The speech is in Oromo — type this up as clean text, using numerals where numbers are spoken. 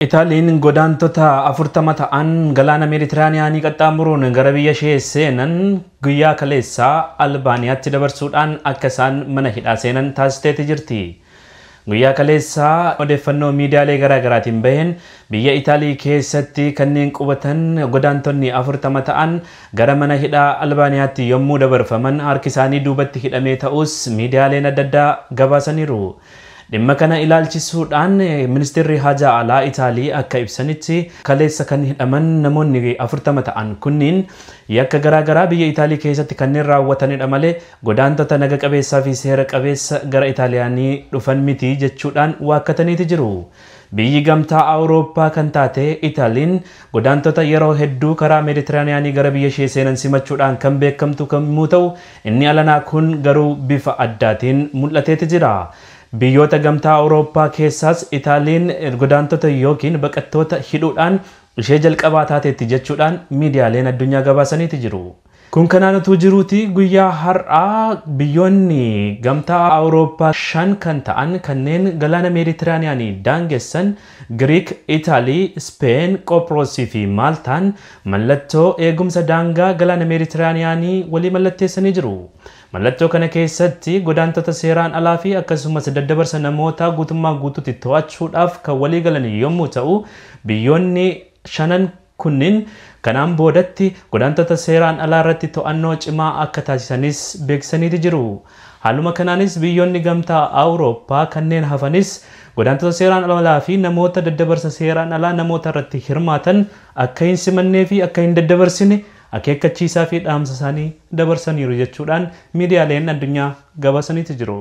Itaaliin godaantota 40 ta'an galaana Meeditiraaniyaanii qaxxaamuruun gara biyya ishee seenan guyyaa kaleessaa Albaaniyaatti dabarsuudhaan akka isaan mana hidhaa seenan taasisteeti jirti. Guyyaa kaleessaa odeeffannoo miidiyaalee garaagaraatiin baheen biyya Itaalii keessatti kanneen qubatan godaantonni 40 ta'an gara mana hidhaa Albaaniyaatti yommuu dabarfaman harki isaanii duubatti hidhamee ta'us miidiyaaleen adda addaa gabaasaniiru. Dhimma kana ilaalchisuudhaan ministeerri haajaa alaa Itaalii akka ibsanitti, kaleessa kan hidhaman namoonni 40 ta'an kunniin yakka garaagaraa biyya Itaalii keessatti kanneen raawwatanidha malee godaantota naga qabeessaa fi seera qabeessa gara Itaaliyaanii dhufan miti jechuudhaan waakkataniiti jiru. Biyyi gamtaa Awurooppaa kan taate Itaaliin godaantota yeroo hedduu karaa Meeditiraaniyaanii gara biyya ishee seenan simachuudhaan kan beekamtu yommuu ta'u, inni alanaa kun garuu bifa addaatiin mul'ateeti jira. Biyyoota gamtaa Awurooppaa keessaas Itaaliin godaantota yookiin baqattoota hidhuudhaan ishee jalqabaa taateetti jechuudhaan miidiyaaleen addunyaa gabaasaniiti jiru. Kun kanaan utuu jiruuti guyyaa har'aa biyyoonni gamtaa Awurooppaa 5 kan ta'an kanneen galaana Meeditiraaniyaanii daangessan Giriik, Itaalii, Speen, Qophroosii fi Maaltaan mallattoo eegumsa daangaa galaana Meeditiraaniyaanii walii mallatteessanii jiru. Mallattoo kana keessatti godaantota seeraan alaa fi akkasumas daddabarsa namootaa guutummaa guutuutti to'achuudhaaf kan walii galan yommuu ta'u, biyyoonni shanan kunniin kanaan boodatti godaantota seeraan alaa irratti to'annoo cimaa akka taasisanis beeksisaniiti jiru. Haaluma kanaanis biyyoonni gamtaa Awurooppaa kanneen hafanis godaantota seeraan alaa fi namoota daddabarsa seeraan alaa namoota irratti hirmaatan akka hin simannee fi akka hin daddabarsine akeekkachiisaa fi dhaamsa isaanii dabarsaniiru jechuudhaan miidiyaaleen addunyaa gabaasaniiti jiru.